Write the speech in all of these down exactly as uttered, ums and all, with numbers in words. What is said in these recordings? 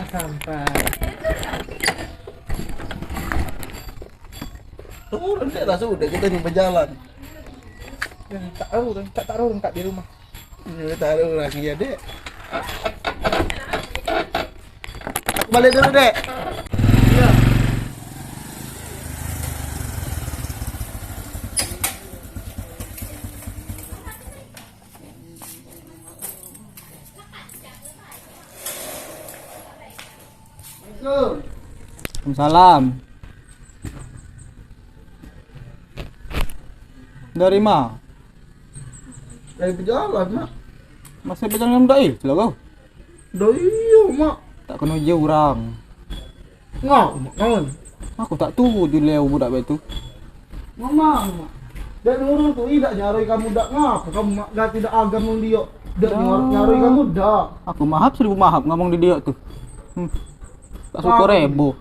Sampai. Turun dek lah, sudah kita ni berjalan. Dah tak tahu, dah tak tahu dah di rumah. Dah tak tahu lagi ya, dek. Aku balik dulu, dek. Iya. Assalamualaikum. Waalaikumsalam. Dari ma? Dari pejalan, Mak. Masih pejalan dengan budak itu lah kau? Dah iyo, Mak. Tak kena uji orang. Ngau, Mak, kawan. Aku tak tuju leo budak bae tu. Mama, Mak. Dak Nurul tu idak nyaroi kamu dak ngapa kamu mak ganti dak agam wong dia. Dak nyar- nyaroi kamu dak. Aku mahap seribu mahap ngomong di dia tu. Hmm. Tak suka rebo.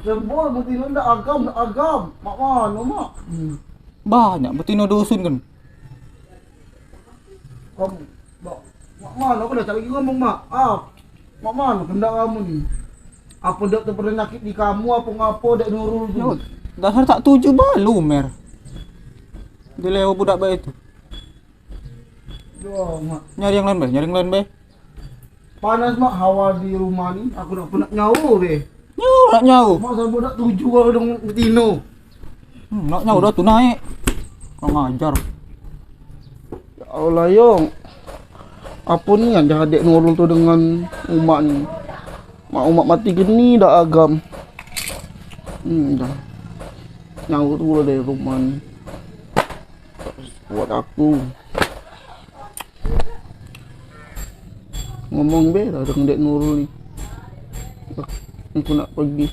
Rebo betino dak agam, dak agam. Mak mano, Mak? Hmm. Banyak betino dusun kan. Kamu, mak, mak mano aku dah tak lagi ngomong, Mak. Ah, mak mano kendak kamu ni? Apa dak tu pernah nyakit di kamu apa ngapo dek Nurul tu? Yo, dasar tak tuju balu, Mer. Dileo budak bae tu. Yo, Mak. Nyari yang lain bae, nyari yang lain bae. Panas, Mak, hawa di rumah ni. Aku nak penat nyawa be. Nyau, nak nyau. Mak sampai nak tuju kalau dong betino. Hmm, nak nyau dah tu naik. Kurang ajar. Ya Allah, yo. Apa ni ada adek Nurul tu dengan umak ni? Mak umak mati geni dah agam. Hmm, dah. Nyau tu lah dari rumah ni. Buat aku. Ngomong be lah dengan dek Nurul ni. Aku nak pergi.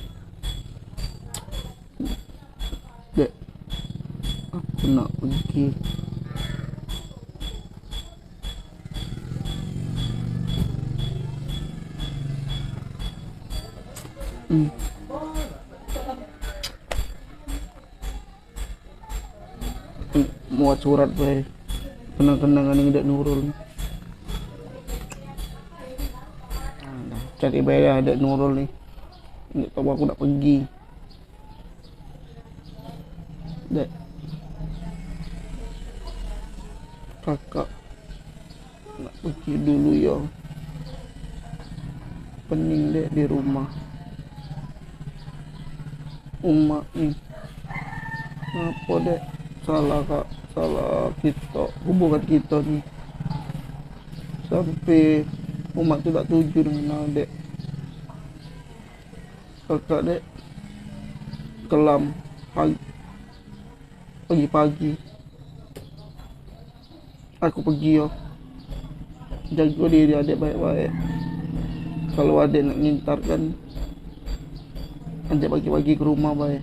Dek, aku nak pergi. Hmm. Muat surat bae. Kenang-kenangan yang dek Nurul ni. Cari bae lah dek Nurul ni. Nggak tahu aku nak pergi. Dek. Kakak. Nak pergi dulu yo. Pening dek di rumah. Umak ni. Ngapo dek? Salah kak, salah kito, hubungan kito ni. Sampe umak tu dak tuju dengan adek. Kakak dek kelam pagi, pagi-pagi. Aku pergi yo. Jago diri adek baek-baek. Kalu adek nak ngintar kan, adek pagi-pagi ke rumah bae.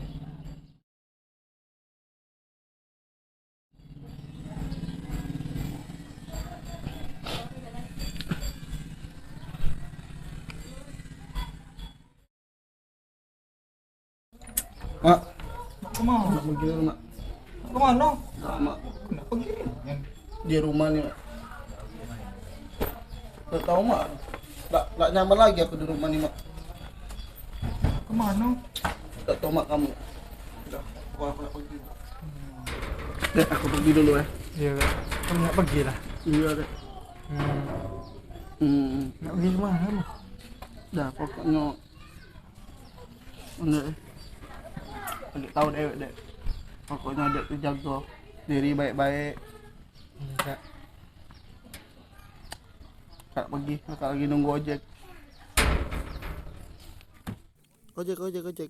Mak. Mak kemano? Nak pergi dulu, Mak. Kemano? Nak, Mak. Nak pergi? Di rumah ni, Mak. Tak tahu, Mak. Tak, tak nyaman lagi aku di rumah ni, Mak. Kemano? Tak tahu, Mak, kamu. Udah, aku, aku nak pergi. Dek, aku pergi dulu, eh. Iya, Kak. Kamu nak pergi lah? Iya, Dek. Hmm. Hmm. Nak pergi kemano, Mak? Dah, pokoknyo Enggak, eh. Agak tahu dewek, dek. Pokoknyo dek tu jago diri baik-baik. Enggak. Kak pergi, kakak lagi nunggu ojek. Ojek, ojek, ojek.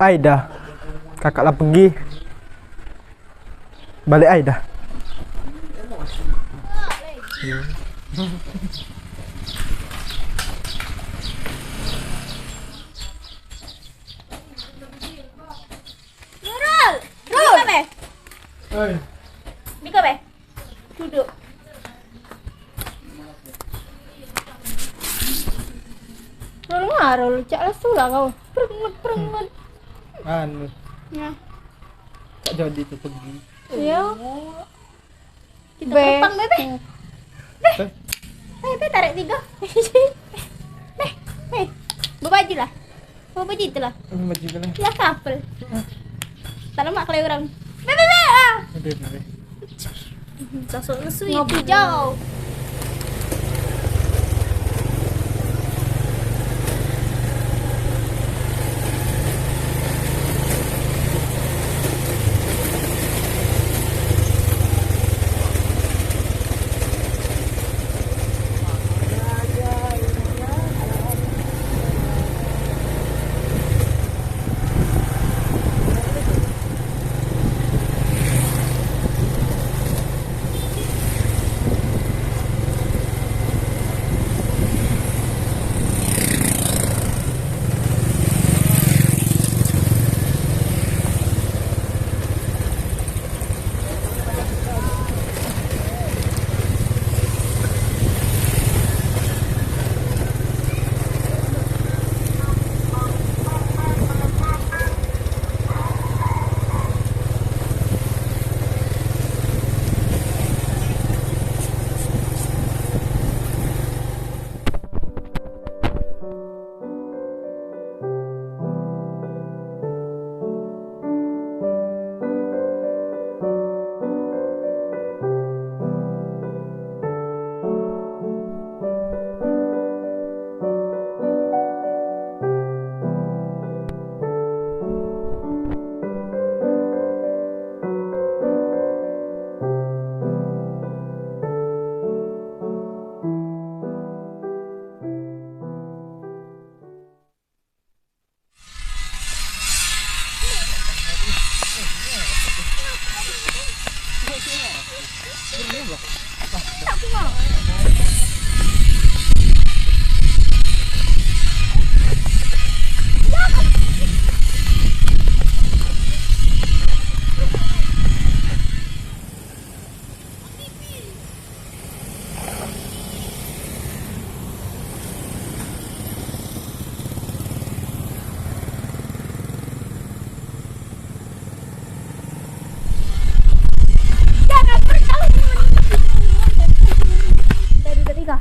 Ai dah. Kakak lah pergi. Balik ai dah. Nurul! Nurul! Buka, Be. Oi. Buka, Be. Duduk. Rul ngarul, cak lesu lah kau. Prenget, prenget. Anu. Nah. Cak jadi tu pergi. Iya. Kita Be. Telepang, Be, Be. Be. Be, Be, tarik tiga. Be, Be. Berbaju lah. Oh, baju itulah. Baju itulah. Ya, couple. Tak lemak kalau orang. Be, be, be. Ah. Be, be, be. Sosok ngesui hijau.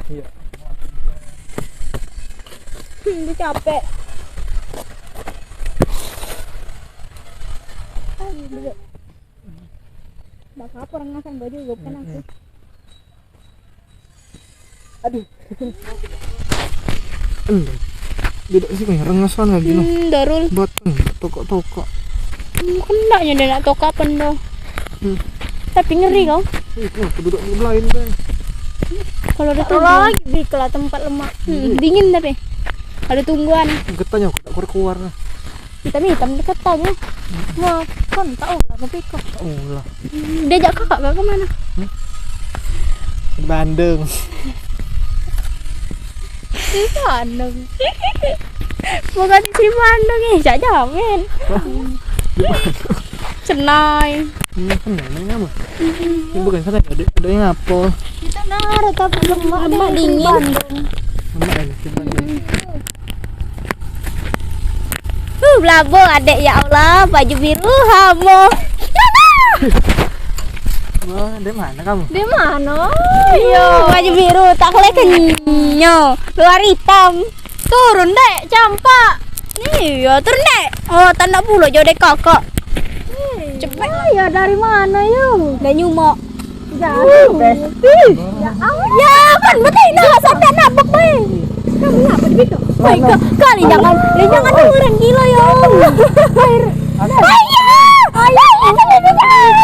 Iya. Hmm, dia capek. Aduh, dia. Bak apa orang ngasan baju gue kan aku. Aduh. Duduk sini rengesan lagi no. Hmm, Darul. Batang tokok-tokok. Hmm, kendaknya dia nak tokok apa dah. Hmm. Tapi ngeri kau. Ih, kenapa duduk di lain deh? Kalau ada tuh lagi biklah tempat lemak. Hmm, dingin tapi. Ada tungguan. Getahnya aku tak keluar-keluar. Hitam-hitam dekat tanya. Wah, kan tak ulah tapi kok. Tak ulah. Diajak kakak kau ke mana? Hmm? Bandung. Di Bandung. Bukan di Bandung eh, cak jamin. Senai. Ini kan nenek apa? Ini bukan sana ada ada yang apa? Kita naro tapi lemak dingin. Lemak ada di Bandung. Uh, belabo adek ya Allah, baju biru hamo. Wah, dari mana kamu? Dari mana? Iyo, baju biru tak kele kenyo. Luar hitam. Turun dek, campak. Iyo, turun dek. Oh, tanda pulo jauh dek kakak. Cepet. Oh, ya dari mana yo? Dari nyumok. Jauh. Ya Allah. Ya kan betina sampai nabok bae. Kamu ngapa begitu? Baik kali jangan, jangan orang gila ya. Ayo, ayo, ayo, ayo, ayo, ayo, ayo.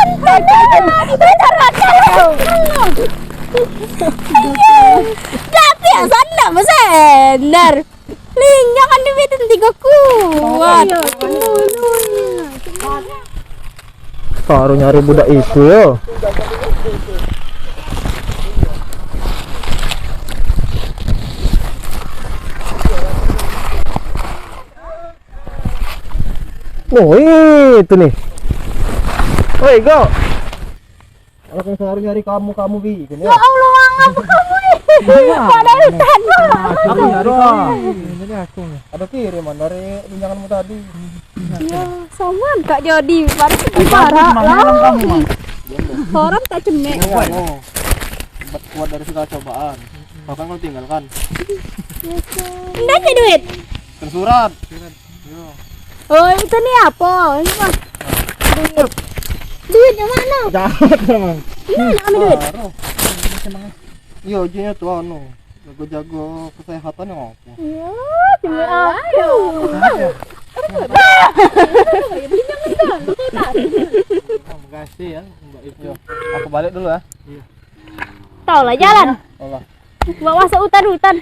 Tapi ya sana besenar. Ling, jangan dibitin tiga kuat. Iya, kan dulu. Baru nyari budak itu yo. Oh, itu nih. Oi, go. Aku sehari nyari kamu, kamu, Wi. Ya Allah, ngapa kamu ni? Iya. Padahal hutan. Aku nyari kamu. Ini aku. Ada kiriman dari linjanganmu tadi. Ya, soman Kak Jodi, baru kita parah lah. Koran tak cemek. Ini anu, obat kuat dari segala cobaan. Bahkan kalau tinggalkan. Ndak ada duit. Tersurat. Yo. Oh, itu nih apa? Ini mah. Duit. Duit yang mana? Jahat emang. Ini nak ambil duit. Baru. Iyo, jinnya tu anu. Jago-jago kesehatan yang apa? Iya, cuma aku. Makasih ya, Mbak Ibu. Aku balik dulu ya. Iya. Tau lah jalan. Tau lah. Bawa masuk hutan-hutan.